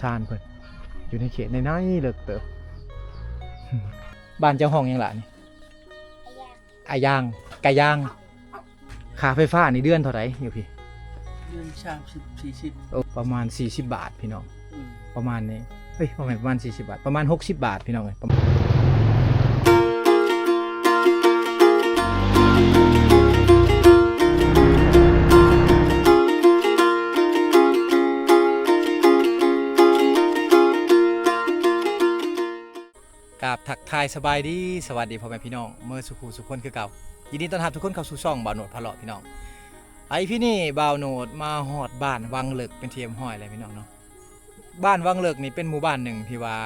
ຊານເພິ່ນ ຢູ່ໃນເຂດໃນໆ ເລິກເຕີບ. ບ້ານເຈົ້າຮ້ອງຫຍັງລະນີ້? ອາຍາງ ກະຍາງ. ຄ່າໄຟຟ້ານີ້ເດືອນເທົ່າໃດຢູ່ພີ້? ເດືອນສາມສິບ ສີ່ສິບ. ໂອ້ ປະມານສີ່ສິບບາດພີ່ນ້ອງ. ອືມ ປະມານນີ້ ເອີຍ ບໍ່ແມ່ນປະມານສີ່ສິບບາດ ປະມານຫົກສິບບາດພີ່ນ້ອງເອີຍ. ກາບທັກທາຍສະບາຍດີ ສະຫວັດດີພໍ່ແມ່ພີ່ນ້ອງເໝິດສູ່ຄູ່ສູ່ຄົນຄືເກົ່າ. ຍິນດີຕ້ອນຮັບທຸກຄົນເຂົ້າສູ່ຊ່ອງບ່າວໂນດພາເລາະພີ່ນ້ອງ. ອີພີນີ້ບ່າວໂນດມາຮອດບ້ານວັງເລິກເປັນທີ່ຮຽບຮ້ອຍແລ້ວພີ່ນ້ອງເນາະ. ບ້ານວັງເລິກນີ້ເປັນໝູ່ບ້ານໜຶ່ງທີ່ວ່າ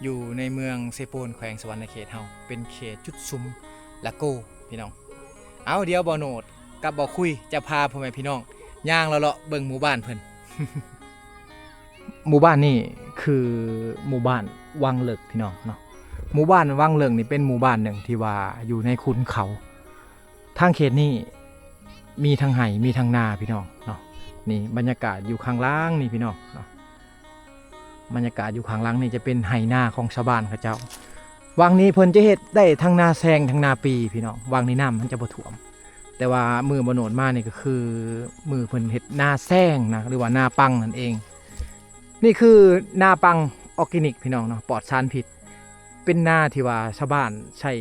ຢູ່ໃນເມືອງເຊໂປນ ແຂວງສະຫວັນນະເຂດເຮົາ ເປັນເຂດຈຸດຊຸມລະໂກພີ່ນ້ອງ. ເອົາ ດຽວບ່າວໂນດກັບບ່າວຄຸຍຈະພາພໍ່ແມ່ພີ່ນ້ອງຍ່າງເລາະໆເບິ່ງໝູ່ບ້ານເພິ່ນ. ໝູ່ບ້ານນີ້ຄືໝູ່ບ້ານວັງເລິກພີ່ນ້ອງເນາະ. ໝູ່ບ້ານວັງເລິກນີ້ເປັນໝູ່ບ້ານໜຶ່ງທີ່ວ່າຢູ່ໃນຂຸນເຂົາ. ທາງເຂດນີ້ມີທັງໄຮ່ມີທັງນາພີ່ນ້ອງເນາະ. ນີ້ບັນຍາກາດຢູ່ຂ້າງຫຼັງນີ້ພີ່ນ້ອງເນາະ. ບັນຍາກາດຢູ່ຂ້າງຫຼັງນີ້ຈະເປັນໄຮ່ນາຂອງຊາວບ້ານເຂົາເຈົ້າ. ຫວ່າງນີ້ເພິ່ນຈະເຮັດໄດ້ທັງນາແຊງທັງນາປີພີ່ນ້ອງ. ຫວ່າງນີ້ນ້ຳມັນຈະບໍ່ຖ້ວມ. ແຕ່ວ່າມື້ບ່າວໂນດມານີ້ກໍຄືມື້ເພິ່ນເຮັດນາແຊງນະ ຫຼືວ່ານາປັງນັ້ນເອງ. ນີ້ຄືນາປັງອອກແກນິກພີ່ນ້ອງເນາະ ປອດສານພິດ. ເປັນນາທີ່ວ່າຊາວບ້ານໃຊ້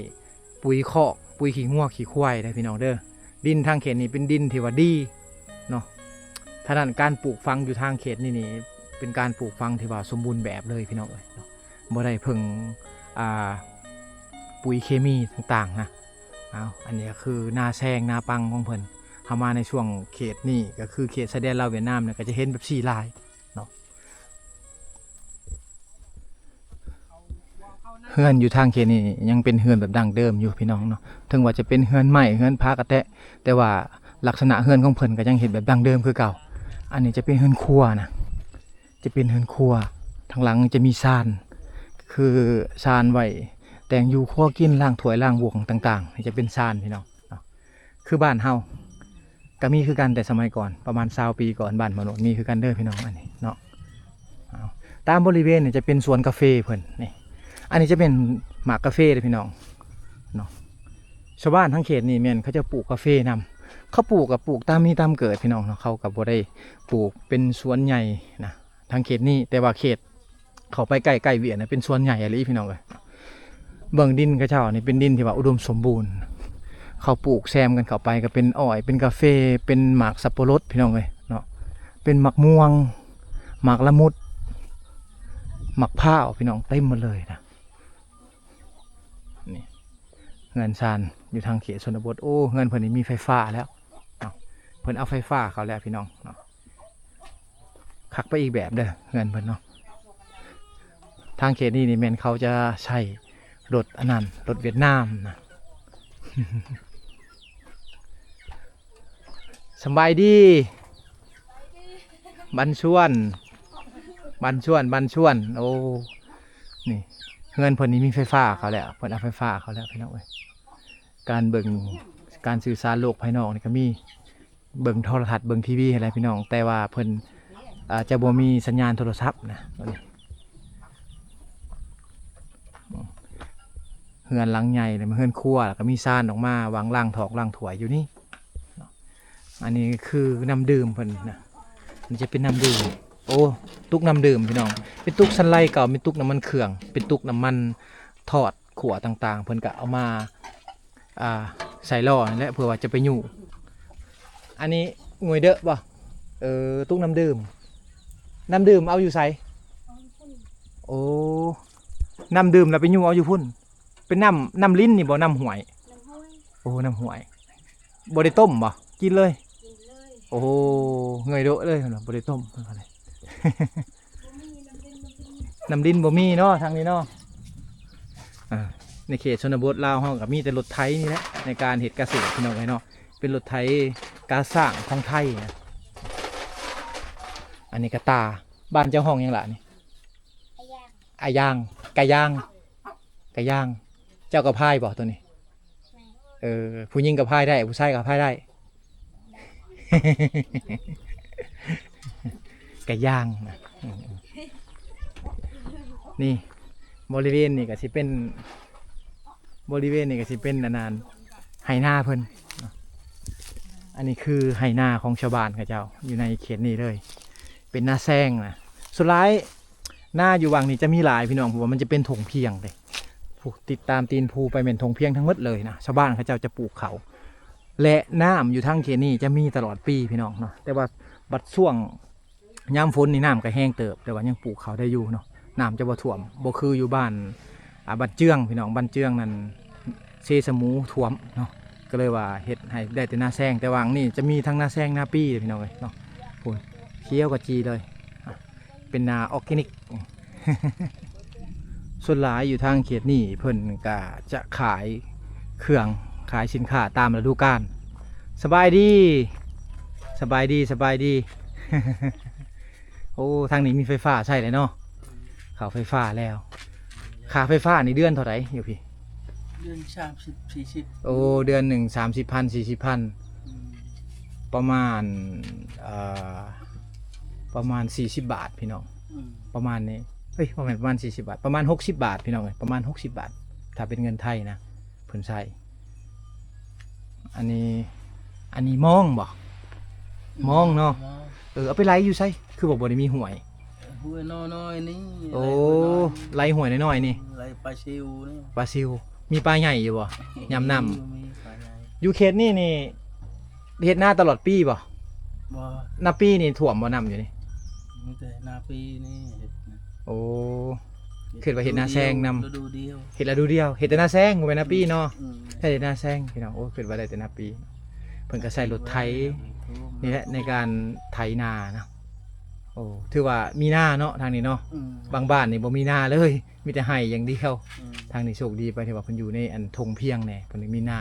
ປຸ໋ຍຄອກ ປຸ໋ຍຂີ້ງົວຂີ້ຄວາຍເດີພີ່ນ້ອງເດີ. ດິນທາງເຂດນີ້ເປັນດິນທີ່ວ່າດີເນາະ. ທາງດ້ານການປູກຝັງຢູ່ທາງເຂດນີ້ນີ້ ເປັນການປູກຝັງທີ່ວ່າສົມບູນແບບເລີຍພີ່ນ້ອງເອີຍເນາະ. ບໍ່ໄດ້ເພິ່ງ ອ່າ ປຸ໋ຍເຄມີຕ່າງໆນະ. ເອົາ ອັນນີ້ກໍຄືນາແຊງນາປັງຂອງເພິ່ນ. ເຮົາມາໃນຊ່ວງເຂດນີ້ ກໍຄືເຂດຊາຍແດນລາວຫວຽດນາມນີ້ ກໍຈະເຫັນແບບນີ້ຫຼາຍ ເນາະ. ເຮືອນຢູ່ທາງເຂດນີ້ຍັງເປັນເຮືອນແບບດັ້ງເດີມຢູ່ພີ່ນ້ອງເນາະ. ເຖິງວ່າຈະເປັນເຮືອນໄມ້ ເຮືອນຜາກະແຕະ ແຕ່ວ່າລັກສະນະເຮືອນຂອງເພິ່ນກໍຍັງເຮັດແບບດັ້ງເດີມຄືເກົ່າ. ອັນນີ້ຈະເປັນເຮືອນຄົວນະ ຈະເປັນເຮືອນຄົວ. ທາງຫຼັງຈະມີຊານ ຄືຊານໄວ້ແຕ່ງຢູ່ຄົວກິນ ລ້າງຖ້ວຍລ້າງບ່ວງຕ່າງໆ. ນີ້ຈະເປັນຊານພີ່ນ້ອງເນາະ. ຄືບ້ານເຮົາກໍມີຄືກັນ ແຕ່ສະໄໝກ່ອນ ປະມານຊາວປີກ່ອນ ບ້ານມະໂນດມີຄືກັນເດີພີ່ນ້ອງ. ອັນນີ້ເນາະ ເອົາ ຕາມບໍລິເວນນີ້ຈະເປັນສວນກາເຟເພິ່ນນີ້. ອັນນີ້ຈະເປັນໝາກກາເຟເດີພີ່ນ້ອງເນາະ. ຊາວບ້ານທາງເຂດນີ້ແມ່ນເຂົາເຈົ້າປູກກາເຟນຳ. ເຂົາປູກກໍປູກຕາມມີຕາມເກີດພີ່ນ້ອງເນາະ. ເຂົາກໍບໍ່ໄດ້ປູກເປັນສວນໃຫຍ່ນະ ທາງເຂດນີ້ ແຕ່ວ່າເຂດ ເຂົ້າໄປໃກ້ໆຫວຽດນະ ເປັນສວນໃຫຍ່ອີ່ຫຼີພີ່ນ້ອງເອີຍ. ເບິ່ງດິນເຂົາເຈົ້ານີ້ເປັນດິນທີ່ວ່າອຸດົມສົມບູນ. ເຂົາປູກແຊມກັນເຂົ້າໄປ ກໍເປັນອ້ອຍ ເປັນກາເຟ ເປັນໝາກສັບປະລົດພີ່ນ້ອງເອີຍເນາະ. ເປັນໝາກມ່ວງ ໝາກລະມຸດ ໝາກພ້າວພີ່ນ້ອງ ເຕັມໝົດເລີຍນະ. ນີ້ເຮືອນຊານຢູ່ທາງເຂດຊົນນະບົດ. ໂອ້ ເຮືອນເພິ່ນນີ້ມີໄຟຟ້າແລ້ວເນາະ. ເພິ່ນເອົາໄຟຟ້າເຂົ້າແລ້ວພີ່ນ້ອງເນາະ. ຄັກໄປອີກແບບເດີເຮືອນເພິ່ນເນາະ. ທາງເຂດນີ້ນີ້ແມ່ນເຂົາຈະໃຊ້ລົດອັນນັ້ນ ລົດຫວຽດນາມນະ. ສະບາຍດີ ບັນຊວນ ບັນຊວນ ບັນຊວນ. ໂອ້ ນີ້ເຮືອນເພິ່ນນີ້ມີໄຟຟ້າເຂົ້າແລ້ວ ເພິ່ນເອົາໄຟຟ້າເຂົ້າແລ້ວພີ່ນ້ອງເອີຍ. ການເບິ່ງ ການສື່ສານໂລກພາຍນອກນີ້ກໍມີ ເບິ່ງໂທລະທັດ ເບິ່ງທີວີຫັ້ນແຫຼະພີ່ນ້ອງ ແຕ່ວ່າເພິ່ນ ອາ ຈະບໍ່ມີສັນຍານໂທລະສັບນະ. ເຮືອນຫຼັງໃຫຍ່ ເຮືອນຄົວ ແລ້ວກໍມີຊານອອກມາວາງລ້າງຖອກລ້າງຖ້ວຍຢູ່ນີ້ເນາະ. ອັນນີ້ຄືນ້ຳດື່ມເພິ່ນນະ ມັນຈະເປັນນ້ຳດື່ມ. ໂອ້ ຕຸກນ້ຳດື່ມພີ່ນ້ອງ ເປັນຕຸກສັນໄລເກົ່າ ເປັນຕຸກນ້ຳມັນເຄື່ອງ ເປັນຕຸກນ້ຳມັນທອດ ຂົ້ວຕ່າງໆ ເພິ່ນກະເອົາມາ ອ່າ ໃສ່ລໍ້ນັ້ນແຫຼະ ເພື່ອວ່າຈະໄປຍູ້. ອັນນີ້ຫງວຍເດີະບໍ່? ເອີ ຕຸກນ້ຳດື່ມ. ນ້ຳດື່ມເອົາຢູ່ໃສ? ໂອ້ ນ້ຳດື່ມລະໄປຍູ້ເອົາຢູ່ພຸ້ນ. ເປັນນ້ຳ ນ້ຳລິນນີ້ບໍ່? ນ້ຳຫ້ວຍ? ນ້ຳຫ້ວຍ. ໂອ້ ນ້ຳຫ້ວຍ. ບໍ່ໄດ້ຕົ້ມບໍ່? ກິນເລີຍ? ກິນເລີຍ. ໂອ້ ເຫື່ອຍໂດະເລີຍ ບໍ່ໄດ້ຕົ້ມ. ນ້ຳດິນບໍ່ມີເນາະ ທາງນີ້ເນາະ. ອ່າ ໃນເຂດຊົນນະບົດລາວເຮົາກໍມີແຕ່ລົດໄຖນີ້ແຫຼະ ໃນການເຮັດກະເສດ ພີ່ນ້ອງເອີຍເນາະ. ເປັນລົດໄຖກາຊ່າງຂອງໄທນະ. ອັນນີ້ກະຕ່າ. ບ້ານເຈົ້າຮ້ອງຫຍັງລະນີ້? ອາຍາງ ກະຍາງ ກະຍາງ. ເຈົ້າກໍພາຍບໍ່ໂຕນີ້? ແມ່ນ. ເອີ ຜູ້ຍິງກໍພາຍໄດ້ ຜູ້ຊາຍກໍພາຍໄດ້. ກະຍາງນະ. ນີ້ ບໍລິເວນນີ້ກໍຊິເປັນ ບໍລິເວນນີ້ກໍຊິເປັນອັນນັ້ນ ໄຮ່ນາເພິ່ນເນາະ. ອັນນີ້ຄືໄຮ່ນາຂອງຊາວບ້ານເຂົາເຈົ້າຢູ່ໃນເຂດນີ້ເລີຍ ເປັນນາແຊງນະ. ສ່ວນຫຼາຍນາຢູ່ວັງນີ້ຈະມີຫຼາຍພີ່ນ້ອງ ເພາະວ່າມັນຈະເປັນທົ່ງພຽງເດ້. ຜູ້ຕິດຕາມຕີນພູໄປແມ່ນທົ່ງພຽງທັງໝົດເລີຍນະ. ຊາວບ້ານເຂົາເຈົ້າຈະປູກເຂົ້າ ແລະ ນ້ຳຢູ່ທາງເຂດນີ້ຈະມີຕະຫຼອດປີພີ່ນ້ອງເນາະ ແຕ່ວ່າບັດຊ່ວງ ຍາມຝົນນີ້ນ້ຳກໍແຮງເຕີບ ແຕ່ວ່າຍັງປູກເຂົ້າໄດ້ຢູ່ເນາະ ນ້ຳຈະບໍ່ຖ້ວມ ບໍ່ຄືຢູ່ບ້ານ ອ່າ ບ້ານເຈື່ອງພີ່ນ້ອງ ບ້ານເຈື່ອງນັ້ນເຊສະໝູຖ້ວມເນາະ ກໍເລີຍວ່າເຮັດໃຫ້ໄດ້ແຕ່ນາແຊງ. ແຕ່ວ່າອັນນີ້ຈະມີທັງນາແຊງນາປີເດ້ພີ່ນ້ອງເອີຍເນາະ. ພຸ້ນ ຂຽວຂະຈີເລີຍ ອ່ະ ເປັນນາອອກແກນິກ. ສ່ວນຫຼາຍຢູ່ທາງເຂດນີ້ເພິ່ນກະຈະຂາຍເຄື່ອງ ຂາຍສິນຄ້າຕາມລະດູການ. ສະບາຍດີ ສະບາຍດີ ສະບາຍດີ. ໂອ້ ທາງນີ້ມີໄຟຟ້າໃຊ້ແລ້ວເນາະ ເຂົ້າໄຟຟ້າແລ້ວ. ຄ່າໄຟຟ້ານີ້ເດືອນເທົ່າໃດຢູ່ພີ້? ເດືອນສາມສິບ ສີ່ສິບ. ໂອ້ ເດືອນໜຶ່ງສາມສິບພັນ ສີ່ສິບພັນ. ອືມ ປະມານ ເອີ ປະມານສີ່ສິບບາດພີ່ນ້ອງ ອືມ ປະມານນີ້. ເອີຍ ບໍ່ແມ່ນປະມານສີ່ສິບບາດ ປະມານຫົກສິບບາດພີ່ນ້ອງເອີຍ ປະມານຫົກສິບບາດ ຖ້າເປັນເງິນໄທນະ ເພິ່ນໃຊ້. ອັນນີ້ ອັນນີ້ມອງບໍ່? ມອງເນາະ ມອງ. ເອີ ເອົາໄປໄຫຼຢູ່ໃສ? ຄືວ່າບໍ່ໄດ້ມີຫ້ວຍ. ຫ້ວຍນ້ອຍໆນີ້. ໂອ້ ໄຫຼຫ້ວຍນ້ອຍໆນີ້ ໄຫຼປາຊິວນີ້ ປາຊິວ. ມີປາໃຫຍ່ຢູ່ບໍ່? ຍາມນ້ຳ ມີປາໃຫຍ່. ຢູ່ເຂດນີ້ນີ້ ເຮັດນາຕະຫຼອດປີບໍ່? ບໍ່. ນາປີນີ້ຖ້ວມບໍ່ ນ້ຳຢູ່ນີ້? ມີແຕ່ນາປີນີ້ເຮັດນະ. ໂອ້ ເຮັດ ຄິດວ່າເຮັດນາແຊງນຳ. ລະດູດຽວ ເຮັດລະດູດຽວ ເຮັດແຕ່ນາແຊງ ບໍ່ແມ່ນນາປີເນາະ. ອືມ ເຮັດແຕ່ນາແຊງພີ່ນ້ອງ. ໂອ້ ຄິດວ່າໄດ້ແຕ່ນາປີ. ເພິ່ນກໍໃຊ້ລົດໄຖນີ້ແຫຼະໃນການໄຖນາເນາະ. ໂອ້ ຖືວ່າມີນາເນາະທາງນີ້ເນາະ. ອືມ ບາງບ້ານນີ້ບໍ່ມີນາເລີຍ ມີແຕ່ໄຮ່ຢ່າງດຽວ. ອືມ ທາງນີ້ໂຊກດີໄປທີ່ວ່າເພິ່ນຢູ່ໃນອັນທົ່ງພຽງແດ່ ເພິ່ນມີນາ.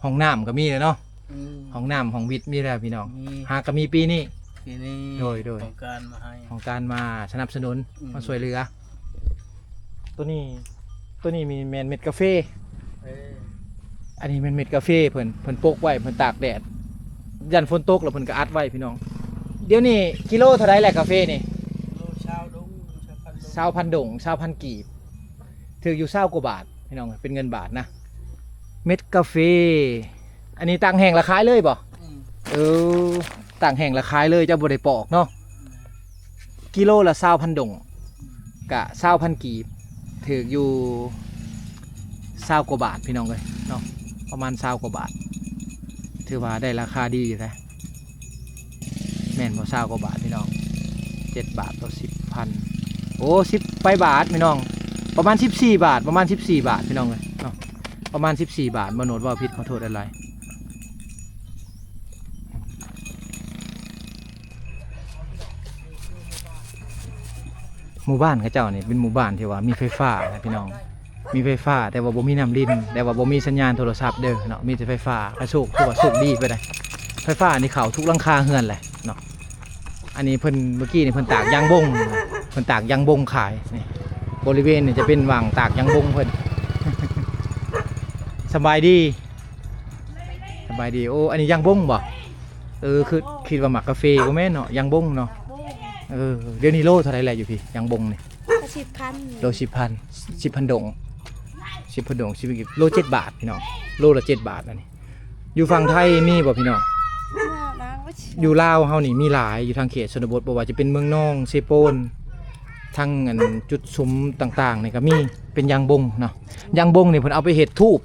ຫ້ອງນ້ຳກໍມີແລ້ວເນາະ. ອືມ ຫ້ອງນ້ຳຫ້ອງວິດມີແລ້ວພີ່ນ້ອງ. ມີ ຫາກໍມີປີນີ້ ປີນີ້. ໂດຍໆ ໂຄງການມາໃຫ້ ໂຄງການມາສະໜັບສະໜູນ. ອືມ ມາຊ່ວຍເຫຼືອ. ໂຕນີ້ ໂຕນີ້ມີແມ່ນເມັດກາເຟ. ເອີ ອັນນີ້ແມ່ນເມັດກາເຟເພິ່ນ ເພິ່ນປົກໄວ້ ເພິ່ນຕາກແດດ ຢ້ານຝົນຕົກແລ້ວເພິ່ນກໍອັດໄວ້ພີ່ນ້ອງ. ດຽວນີ້ກິໂລເທົ່າໃດແຫຼະກາເຟນີ້? ໂລຊາວດົງ ຊາວພັນດົງ ຊາວພັນດົງ ຊາວພັນກີບ ຖືກຢູ່ຊາວກວ່າບາດພີ່ນ້ອງ ເປັນເງິນບາດນະ. ເມັດກາເຟ ອັນນີ້ຕາກແຫ້ງແລ້ວຂາຍເລີຍບໍ່? ອືມ ເອີ ຕາກແຫ້ງແລ້ວຂາຍເລີຍ ເຈົ້າບໍ່ໄດ້ປອກເນາະ. ອືມ ກິໂລລະຊາວພັນດົງ ກະຊາວພັນກີບ ຖືກຢູ່ຊາວກວ່າບາດພີ່ນ້ອງເອີຍເນາະ ປະມານຊາວກວ່າບາດ ຖືວ່າໄດ້ລາຄາດີຢູ່ເດ້. ແມ່ນບໍ່? ຊາວກວ່າບາດພີ່ນ້ອງ ເຈັດບາດຕໍ່ສິບພັນ. ໂອ້ ສິບປາຍບາດພີ່ນ້ອງ ປະມານສິບສີ່ບາດ ປະມານສິບສີ່ບາດພີ່ນ້ອງເອີຍເນາະ ປະມານສິບສີ່ບາດ. ບໍ່ໂນດເວົ້າຜິດ ຂໍໂທດຫຼາຍໆ. ໝູ່ບ້ານເຂົາເຈົ້ານີ້ເປັນໝູ່ບ້ານທີ່ວ່າມີໄຟຟ້ານະພີ່ນ້ອງ ມີໄຟຟ້າ ແຕ່ວ່າບໍ່ມີນ້ຳລິນ ແຕ່ວ່າບໍ່ມີສັນຍານໂທລະສັບເດີເນາະ ມີແຕ່ໄຟຟ້າ. ກະໂຊກ ຖືວ່າໂຊກດີໄປໄດ໋ ໄຟຟ້ານີ້ເຂົ້າທຸກຫຼັງຄາເຮືອນແຫຼະເນາະ. ອັນນີ້ເພິ່ນ ເມື່ອກີ້ນີ້ເພິ່ນຕາກຢາງບົງ ເພິ່ນຕາກຢາງບົງຂາຍ. ນີ້ ບໍລິເວນນີ້ຈະເປັນຫວ່າງຕາກຢາງບົງເພິ່ນ. ສະບາຍດີ ສະບາຍດີ. ໂອ້ ອັນນີ້ຢາງບົງບໍ່? ເອີ ຄື ຄິດວ່າໝາກກາເຟ ບໍ່ແມ່ນເນາະ ຢາງບົງເນາະ. ເອີ ດຽວນີ້ໂລເທົ່າໃດແຫຼະຢູ່ພີ້ ຢາງບົງນີ້? ສິບພັນ ໂລສິບພັນ ສິບພັນດົງ ສິບພັນດົງ ສິບພັນກີບ ໂລເຈັດບາດພີ່ນ້ອງ ໂລລະເຈັດບາດ. ອັນນີ້ຢູ່ຝັ່ງໄທມີບໍ່ພີ່ນ້ອງ? ຢູ່ລາວເຮົານີ້ມີຫຼາຍ ຢູ່ທາງເຂດຊົນນະບົດ ບໍ່ວ່າຈະເປັນເມືອງນອງ ເຊໂປນ ທັງອັນຈຸດຊຸມຕ່າງໆນີ້ກໍມີ ເປັນຢາງບົງເນາະ. ຢາງບົງນີ້ເພິ່ນເອົາໄປເຮັດທູບ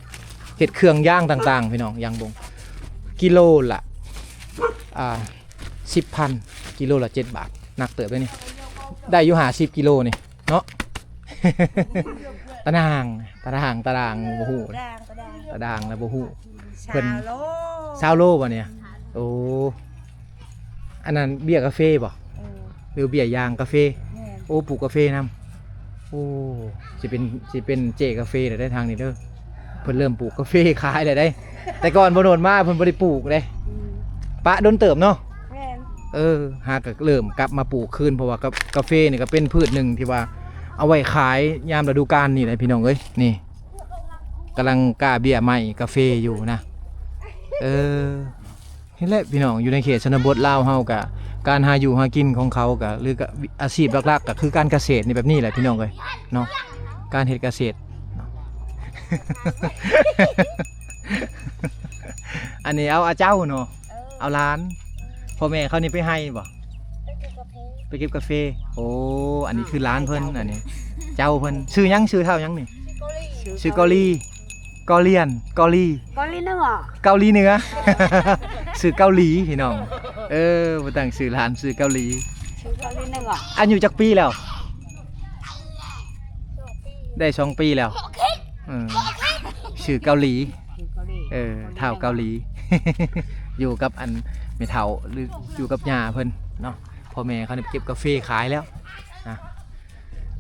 ເຮັດເຄື່ອງຢາງຕ່າງໆ ພີ່ນ້ອງ. ຢາງບົງ ກິໂລລະ ອ່າ ສິບພັນ ກິໂລລະເຈັດບາດ ໜັກເຕີບເດ້ນີ້ ໄດ້ຢູ່ຫ້າສິບກິໂລນີ້ເນາະ. ຕາໜ່າງ ຕາໜ່າງ ຕາໜ່າງບໍ່ຮູ້ ຕາດ່າງ ຕາດ່າງ ຕາດ່າງແລ້ວບໍ່ຮູ້. ເພິ່ນຊາວໂລ ຊາວໂລບໍ່ນີ້? ໂອ້ ອັນນັ້ນເບ້ຍກາເຟບໍ່? ເອີ ຫຼືເບ້ຍຢາງກາເຟ? ແມ່ນ ໂອ້ ປູກກາເຟນຳ. ໂອ້ ຊິເປັນ ຊິເປັນເຈ້ກາເຟແລ້ວເດ້ທາງນີ້ເດີ ເພິ່ນເລີ່ມປູກກາເຟຂາຍແລ້ວເດ້. ແຕ່ກ່ອນບໍ່ໂນດມາເພິ່ນບໍ່ໄດ້ປູກເດ້ ອືມ ປະດົນເຕີບເນາະ. ແມ່ນ ເອີ ຫາກໍເລີ່ມກັບມາປູກຄືນ ເພາະວ່າກາ ກາເຟນີ້ກໍເປັນພືດໜຶ່ງທີ່ວ່າເອົາໄວ້ຂາຍຍາມລະດູການນີ້ແຫຼະພີ່ນ້ອງເອີຍ. ນີ້ກຳລັງກ້າເບ້ຍໄມ້ກາເຟຢູ່ນະ. ເອີ ນີ້ແຫຼະພີ່ນ້ອງ ຢູ່ໃນເຂດຊົນນະບົດລາວເຮົາກະ ການຫາຢູ່ຫາກິນຂອງເຂົາກະ ຫຼືກະອາຊີບຫຼັກໆ ກະຄືການກະເສດນີ້ ແບບນີ້ແຫຼະພີ່ນ້ອງເອີຍເນາະ ການເຮັດກະເສດເນາະ. ອັນນີ້ເອົາ ອາ ເຈົ້າເນາະ ເອີ ເອົາຫຼານ. ພໍ່ແມ່ເຂົານີ້ໄປໄຮ່ບໍ່? ໄປເກັບກາເຟ ໄປເກັບກາເຟ. ໂອ້ ອັນນີ້ຄືຫຼານເພິ່ນ ອັນນີ້ເຈົ້າເພິ່ນ. ຊື່ຫຍັງ? ຊື່ທ້າວຫຍັງນີ້? ຊື່ເກົາຫຼີ ເກົາຫຼີ ເກົາຫຼີເໜືອ ເກົາຫຼີເໜືອ ຊື່ເກົາຫຼີພີ່ນ້ອງ. ເອີ ບໍ່ຕັ້ງຊື່ຫຼານ ຊື່ເກົາຫຼີ ຊື່ເກົາຫຼີເໜືອ. ອາຍຸຈັກປີແລ້ວ? ໄດ້ສອງປີແລ້ວ. ເອີ ຊື່ເກົາຫຼີ ເອີ ທ້າວເກົາຫຼີ ຢູ່ກັບອັນແມ່ເຖົ້າ ຫຼືຢູ່ກັບຍ່າເພິ່ນເນາະ. ພໍ່ແມ່ເຂົານີ້ເກັບກາເຟຂາຍແລ້ວນະ.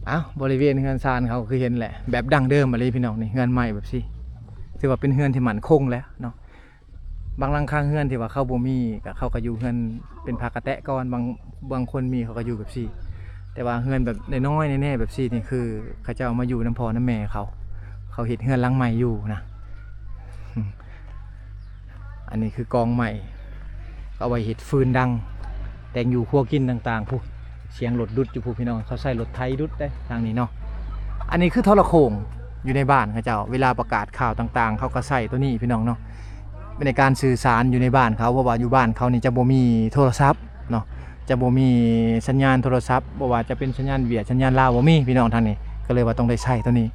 ອ້າວ ບໍລິເວນເຮືອນຊານເຂົາຄືເຫັນແຫຼະ ແບບດັ້ງເດີມອີ່ຫຼີພີ່ນ້ອງ. ນີ້ເຮືອນໃໝ່ແບບຊີ້ ຖືວ່າເປັນເຮືອນທີ່ໝັ້ນຄົງແລ້ວເນາະ. ບາງຫຼັງຄາເຮືອນທີ່ວ່າເຂົາບໍ່ມີ ກະເຂົາກະຢູ່ເຮືອນເປັນຜ້າກະແຕະກ່ອນ ບາງ ບາງຄົນມີເຂົາກະຢູ່ແບບຊີ້. ແຕ່ວ່າເຮືອນແບບນ້ອຍໆແນ່ໆແບບຊີ້ນີ້ ຄືເຂົາເຈົ້າມາຢູ່ນຳພໍ່ນຳແມ່ເຂົາ ເຂົາເຮັດເຮືອນຫຼັງໃໝ່ຢູ່ນະ. ອັນນີ້ຄືກອງໄມ້ ເອົາໄວ້ເຮັດຟືນດັງ ແຕ່ງຢູ່ຄົວກິນຕ່າງໆ ພຸ້ນ ສຽງລົດດຸດຢູ່ພຸ້ນພີ່ນ້ອງ. ເຂົາໃຊ້ລົດໄຖດຸດເດ້ທາງນີ້ເນາະ. ອັນນີ້ຄືໂທລະໂຂ່ງຢູ່ໃນບ້ານເຂົາເຈົ້າ ເວລາປະກາດຂ່າວຕ່າງໆ ເຂົາກະໃຊ້ໂຕນີ້ພີ່ນ້ອງເນາະ ໃນການສື່ສານຢູ່ໃນບ້ານເຂົາ. ເພາະວ່າຢູ່ບ້ານເຂົານີ້ຈະບໍ່ມີໂທລະສັບເນາະ ຈະບໍ່ມີສັນຍານໂທລະສັບ ບໍ່ວ່າຈະເປັນສັນຍານຫວຽດ ສັນຍານລາວ ບໍ່ມີພີ່ນ້ອງທາງນີ້. ກະເລີຍວ່າຕ້ອງໄດ້ໃຊ້ໂຕນີ້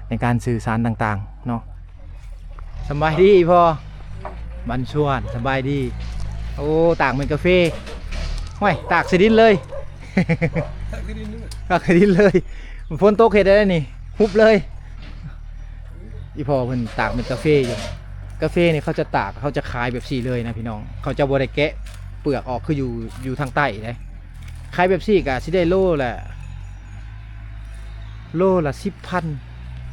ໃນການສື່ສານຕ່າງໆເນາະ. ສະບາຍດີອີ່ພໍ່ ບັນຊວນ ສະບາຍດີ. ໂອ້ ຕາກເມັດກາເຟ ຫ້ວຍ ຕາກໃສ່ດິນເລີຍ ຕາກໃສ່ດິນເລີຍ. ຝົນຕົກເຮັດໄດ້ນີ້ ຮຸບເລີຍ. ອີ່ພໍ່ເພິ່ນຕາກເມັດກາເຟຢູ່. ກາເຟນີ້ເຂົາຈະຕາກ ເຂົາຈະຂາຍແບບຊີ້ເລີຍນະພີ່ນ້ອງ ເຂົາຈະບໍ່ໄດ້ແກະເປືອກອອກຄືຢູ່ ຢູ່ທາງໃຕ້ເດ້. ຂາຍແບບຊີ້ກະຊິໄດ້ໂລລະ ໂລລະສິບພັນ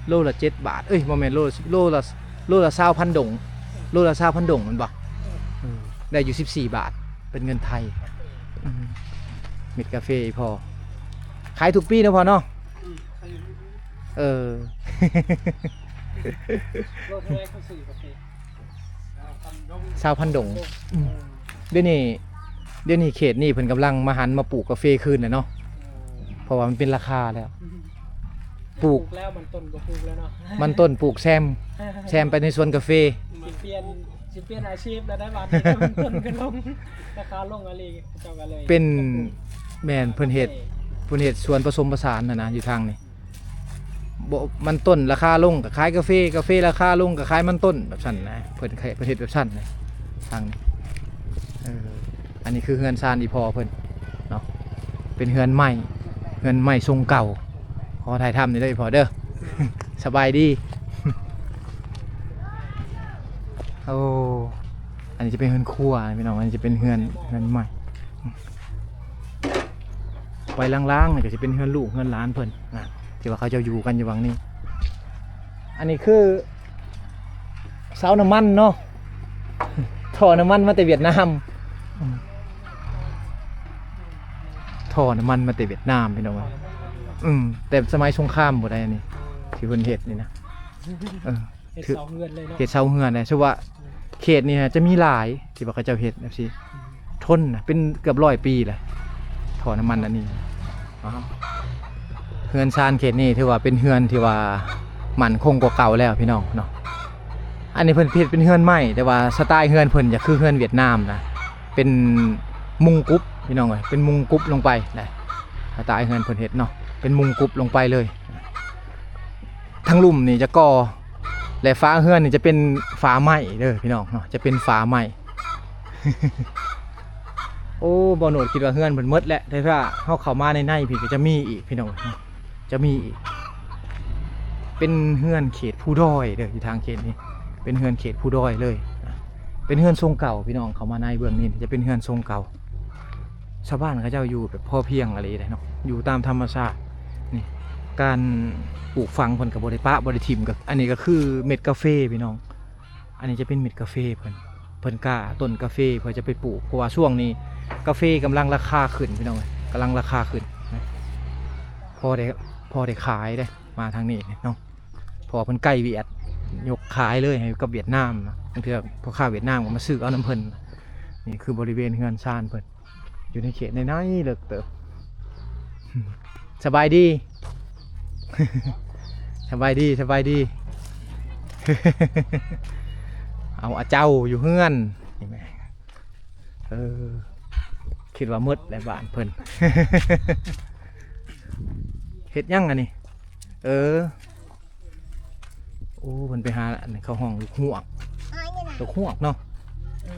ໂລລະເຈັດບາດ ເອີຍ ບໍ່ແມ່ນ ໂລລະ ໂລລະ ໂລລະຊາວພັນດົງ ໂລລະຊາວພັນດົງແມ່ນບໍ່? ເອີ ໄດ້ຢູ່ສິບສີ່ບາດ ເປັນເງິນໄທ. ອືມ ເມັດກາເຟອີ່ພໍ່ ຂາຍທຸກປີເນາະພໍ່ເນາະ. ເອີ ໂລເທົ່າໃດເຂົາຊື້ກາເຟ? ຊາວພັນດົງ. ອືມ ດຽວນີ້ ດຽວນີ້ເຂດນີ້ເພິ່ນກຳລັງມາຫັນມາປູກກາເຟຄືນແຫຼະເນາະ ເອີ ເພາະວ່າມັນເປັນລາຄາແລ້ວ. ອືມ ປູກ ປູກແລ້ວມັນຕົ້ນບໍ່ປູກແລ້ວເນາະ ມັນຕົ້ນປູກແຊມ ແຊມໄປໃນສວນກາເຟ. ຊິປ່ຽນ ຊິປ່ຽນອາຊີບແລ້ວໄດ້ບາດນີ້ ມັນຕົ້ນກະລົງ ລາຄາລົງອີ່ຫຼີ ເຂົາເຈົ້າກະເລີຍ ເປັນ ແມ່ນ ເພິ່ນເຮັດ ເພິ່ນເຮັດສວນປະສົມປະສານຫັ້ນນະ ຢູ່ທາງນີ້. ບໍ່ ມັນຕົ້ນລາຄາລົງກະຂາຍກາເຟ ກາເຟລາຄາລົງກະຂາຍມັນຕົ້ນ ແບບຊັ້ນນະ. ເພິ່ນ ເພິ່ນເຮັດແບບຊັ້ນນະ ທາງນີ້. ເອີ ອັນນີ້ຄືເຮືອນຊານອີ່ພໍ່ເພິ່ນເນາະ ເປັນເຮືອນໃໝ່ ເຮືອນໃໝ່ຊົງເກົ່າ. ຂໍຖ່າຍທຳນີ້ເດີອີ່ພໍ່ເດີ ສະບາຍດີ. ໂອ້ ອັນນີ້ຈະເປັນເຮືອນຄົວນະພີ່ນ້ອງ ອັນນີ້ຈະເປັນເຮືອນ ເຮືອນໃໝ່. ໄວ້ລ່າງໆນີ້ກະຊິເປັນເຮືອນລູກເຮືອນຫຼານເພິ່ນນະ ທີ່ວ່າເຂົາເຈົ້າຢູ່ກັນຢູ່ຫວ່າງນີ້. ອັນນີ້ຄືເສົານ້ຳມັນເນາະ ທໍ່ນ້ຳມັນມາແຕ່ຫວຽດນາມ ທໍ່ນ້ຳມັນມາແຕ່ຫວຽດນາມພີ່ນ້ອງເອີຍ. ອືມ ແຕ່ສະໄໝສົງຄາມພຸ້ນໃດ໋ ອັນນີ້ທີ່ເພິ່ນເຮັດນີ້ນະ. ເອີ ເຮັດເສົາເຮືອນເລີຍເນາະ ເຮັດເສົາເຮືອນເລີຍ. ສະວ່າເຂດນີ້ນະຈະມີຫຼາຍທີ່ວ່າເຂົາເຈົ້າເຮັດແບບຊີ້ ອືມ ທົນນະ ເປັນເກືອບຮ້ອຍປີແລ້ວ ທໍ່ນ້ຳມັນອັນນີ້. ເຮືອນຊານເຂດນີ້ຖືວ່າເປັນເຮືອນທີ່ວ່າໝັ້ນຄົງກວ່າເກົ່າແລ້ວພີ່ນ້ອງເນາະ. ອັນນີ້ເພິ່ນເຮັດເປັນເຮືອນໄມ້ ແຕ່ວ່າສະໄຕເຮືອນເພິ່ນຈະຄືເຮືອນຫວຽດນາມນະ ເປັນມຸງກຸບພີ່ນ້ອງເອີຍ ເປັນມຸງກຸບລົງໄປນະ. ສະໄຕເຮືອນເພິ່ນເຮັດເນາະ ເປັນມຸງກຸບລົງໄປເລີຍ. ທາງລຸ່ມນີ້ຈະກໍ່ ແລະ ຝາເຮືອນນີ້ຈະເປັນຝາໄມ້ເດີພີ່ນ້ອງເນາະ ຈະເປັນຝາໄມ້. ໂອ້ ບ່າວໂນດຄິດວ່າເຮືອນເພິ່ນໝົດແລ້ວ ແຕ່ຖ້າເຮົາເຂົ້າມາໃນໃນພີ້ກະຈະມີອີກພີ່ນ້ອງເນາະ ຈະມີອີກ. ເປັນເຮືອນເຂດພູດອຍເດີ ຢູ່ທາງເຂດນີ້ ເປັນເຮືອນເຂດພູດອຍເລີຍ. ເປັນເຮືອນຊົງເກົ່າພີ່ນ້ອງ ເຂົ້າມາໃນເບື້ອງນີ້ຈະເປັນເຮືອນຊົງເກົ່າ. ຊາວບ້ານເຂົາເຈົ້າຢູ່ແບບພໍພຽງອີ່ຫຼີເດ້ເນາະ ຢູ່ຕາມທຳມະຊາດ. ນີ້ ການປູກຝັງເພິ່ນກະບໍ່ໄດ້ປະບໍ່ໄດ້ຖິ້ມ. ກະ ອັນນີ້ກະຄືເມັດກາເຟພີ່ນ້ອງ ອັນນີ້ຈະເປັນເມັດກາເຟເພິ່ນ ເພິ່ນກ້າຕົ້ນກາເຟເພື່ອຈະໄປປູກ ເພາະວ່າຊ່ວງນີ້ກາເຟກຳລັງລາຄາຂຶ້ນພີ່ນ້ອງເອີຍ ກຳລັງລາຄາຂຶ້ນ. ພໍໄດ້ ພໍໄດ້ຂາຍເດ້ ມາທາງນີ້ເນາະ ເພາະວ່າເພິ່ນໃກ້ຫວຽດ ຍົກຂາຍເລີຍໃຫ້ກັບຫວຽດນາມ. ບາງເທື່ອພໍ່ຄ້າຫວຽດນາມກະມາຊື້ເອົານຳເພິ່ນ. ນີ້ຄືບໍລິເວນເຮືອນຊານເພິ່ນ. ຢູ່ໃນເຂດໃນໆ ເລິກເຕີບ. ສະບາຍດີ ສະບາຍດີ ສະບາຍດີ. ເອົາ ອາເຈົ້າຢູ່ເຮືອນ. ເອີ ຄິດວ່າໝົດແລ້ວບ້ານເພິ່ນ. ເຮັດຫຍັງອັນນີ້? ເອີ ໂອ້ ເພິ່ນໄປຫາ ອັນ ເຂົາຮ້ອງລູກຮວກ ລູກຮວກເນາະ. ເອີ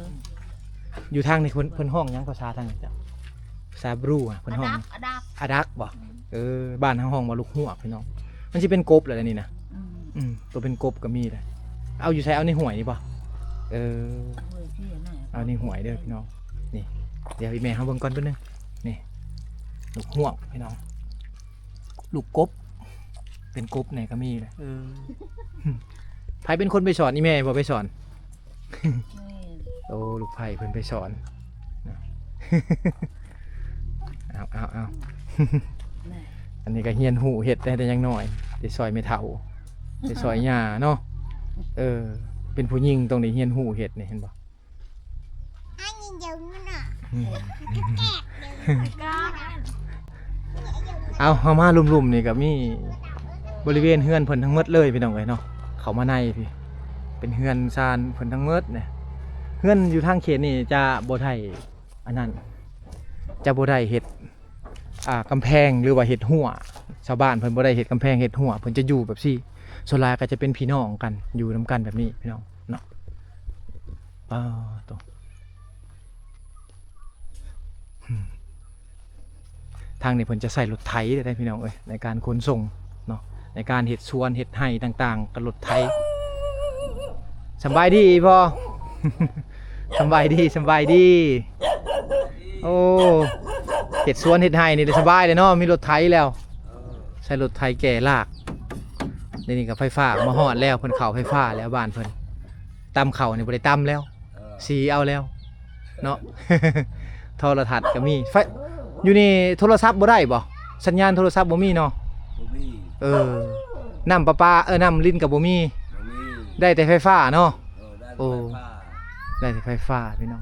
ຢູ່ທາງນີ້ເພິ່ນ ເພິ່ນຮ້ອງຫຍັງ ພາສາທາງນີ້ເຈົ້າ? ພາສາບຣູ ອະ ເພິ່ນຮ້ອງ ອາດັກ ອາດັກ ອາດັກບໍ່? ອືມ ເອີ ບ້ານເຮົາຮ້ອງວ່າລູກຮວກ ພີ່ນ້ອງ. ມັນຊິເປັນກົບແຫຼະນີ້ນະ. ອືມ ອືມ ໂຕເປັນກົບກໍມີແຫຼະ. ເອົາຢູ່ໃສ? ເອົາໃນຫ້ວຍນີ້ບໍ່? ເອີ ເອົາໃນຫ້ວຍເດີພີ່ນ້ອງ. ນີ້ ດຽວອີ່ແມ່ເຮົາເບິ່ງກ່ອນແປັບໜຶ່ງ. ນີ້ ລູກຮວກ ພີ່ນ້ອງ ລູກກົບ ເປັນກົບແດ່ກໍມີແຫຼະ. ເອີ ໃຜເປັນຄົນໄປສອນ? ອີ່ແມ່ບໍ່ໄປສອນ? ແມ່ນ ໂອ້ ລູກໃພ້ເພິ່ນໄປສອນ. ເອົາ ເອົາ ເອົາ ອັນນີ້ກໍຮຽນຮູ້ເຮັດແຕ່ ແຕ່ຍັງນ້ອຍ ໄດ້ຊ່ອຍແມ່ເຖົ້າ ໄດ້ຊ່ອຍຍ່າເນາະ. ເອີ ເປັນຜູ້ຍິງຕ້ອງໄດ້ຮຽນຮູ້ເຮັດນີ້ ເຫັນບໍ່? ອືມ ເອົາ ເຮົາມາລຸ່ມໆ ນີ້ກໍມີບໍລິເວນເຮືອນເພິ່ນທັງໝົດເລີຍ ພີ່ນ້ອງເອີຍເນາະ. ເຂົ້າມາໃນພີ້ ເປັນເຮືອນຊານເພິ່ນທັງໝົດນີ້. ເຮືອນຢູ່ທາງເຂດນີ້ຈະບໍ່ໄດ້ອັນນັ້ນ ຈະບໍ່ໄດ້ເຮັດ ອ່າ ກຳແພງ ຫຼືວ່າເຮັດຮົ້ວ. ຊາວບ້ານເພິ່ນບໍ່ໄດ້ເຮັດກຳແພງເຮັດຮົ້ວ ເພິ່ນຈະຢູ່ແບບຊີ້. ສ່ວນຫຼາຍກໍຈະເປັນພີ່ນ້ອງກັນ ຢູ່ນຳກັນແບບນີ້ ພີ່ນ້ອງເນາະ. ປາໂຕ ທາງນີ້ເພິ່ນຈະໃຊ້ລົດໄຖເດ້ ພີ່ນ້ອງເອີຍ ໃນການຂົນສົ່ງເນາະ ໃນການເຮັດສວນເຮັດໄຮ່ຕ່າງໆ ກໍລົດໄຖ. ສຳບາຍດີພໍ່ ສຳບາຍດີ ສຳບາຍດີ. ໂອ້ ເຮັດສວນເຮັດໄຮ່ນີ້ໄດ້ສະບາຍເລີຍເນາະ ມີລົດໄຖແລ້ວ ໃຊ້ລົດໄຖແກ່ລາກ. ດຽວນີ້ກໍໄຟຟ້າມາຮອດແລ້ວ ເພິ່ນເຂົ້າໄຟຟ້າແລ້ວ ບ້ານເພິ່ນ ຕຳເຂົ້ານີ້ບໍ່ໄດ້ຕຳແລ້ວ ເອີ ສີເອົາແລ້ວເນາະ. ໂທລະທັດກໍມີ ໄຟ ຢູ່ນີ້ໂທລະສັບບໍ່ໄດ້ບໍ່? ສັນຍານໂທລະສັບບໍ່ມີເນາະ. ບໍ່ມີ ເອີ ນ້ຳປະປາ ເອີ ນ້ຳລິນກໍບໍ່ມີ ບໍ່ມີ ໄດ້ແຕ່ໄຟຟ້າເນາະ. ເອີ ໄດ້ແຕ່ໄຟຟ້າ ໂອ້ ໄດ້ແຕ່ໄຟຟ້າ ພີ່ນ້ອງ.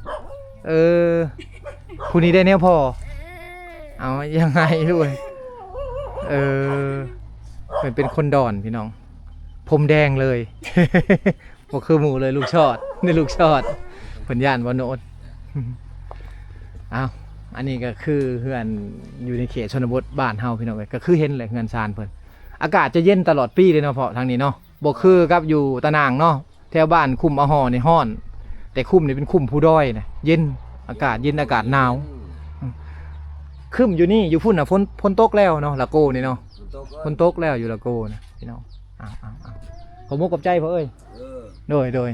ເອີ ຜູ້ນີ້ໄດ້ແນວພໍ ເອົາ ຍັງໄງລູກເອີຍ. ເອີ ເພິ່ນເປັນຄົນດອນ ພີ່ນ້ອງ ຜົມແດງເລີຍ ບໍ່ຄືໝູ່ເລີຍ ລູກຊອດ ນີ້ລູກຊອດ ເພິ່ນຢ້ານບໍ່ໂນດ. ເອົ້າ ອັນນີ້ກໍຄືເຮືອນຢູ່ໃນເຂດຊົນນະບົດບ້ານເຮົາ ພີ່ນ້ອງເອີຍ ກໍຄືເຫັນແຫຼະເຮືອນຊານເພິ່ນ. ອາກາດຈະເຢັນຕະຫຼອດປີເລີຍເນາະ ເພາະທາງນີ້ເນາະ ບໍ່ຄືກັບຢູ່ຕາໜ່າງເນາະ. ແຖວບ້ານຄຸ້ມອາຫໍ່ນີ້ຮ້ອນ ແຕ່ຄຸ້ມນີ້ເປັນຄຸ້ມພູດອຍນະ ເຢັນ ອາກາດເຢັນ ອາກາດໜາວ. ອືມ ຄຶ້ມຢູ່ນີ້ ຢູ່ພຸ້ນນະ ຝົນ ຝົນຕົກແລ້ວເນາະ ລະໂກນີ້ເນາະ. ຝົນຕົກ ຝົນຕົກແລ້ວຢູ່ລະໂກນະ ພີ່ນ້ອງ. ເອົາ ເອົາ ເອົາ ຂອບມຸກຂອບໃຈພໍ່ເອີຍ. ເອີ ໂດຍ ໂດຍ.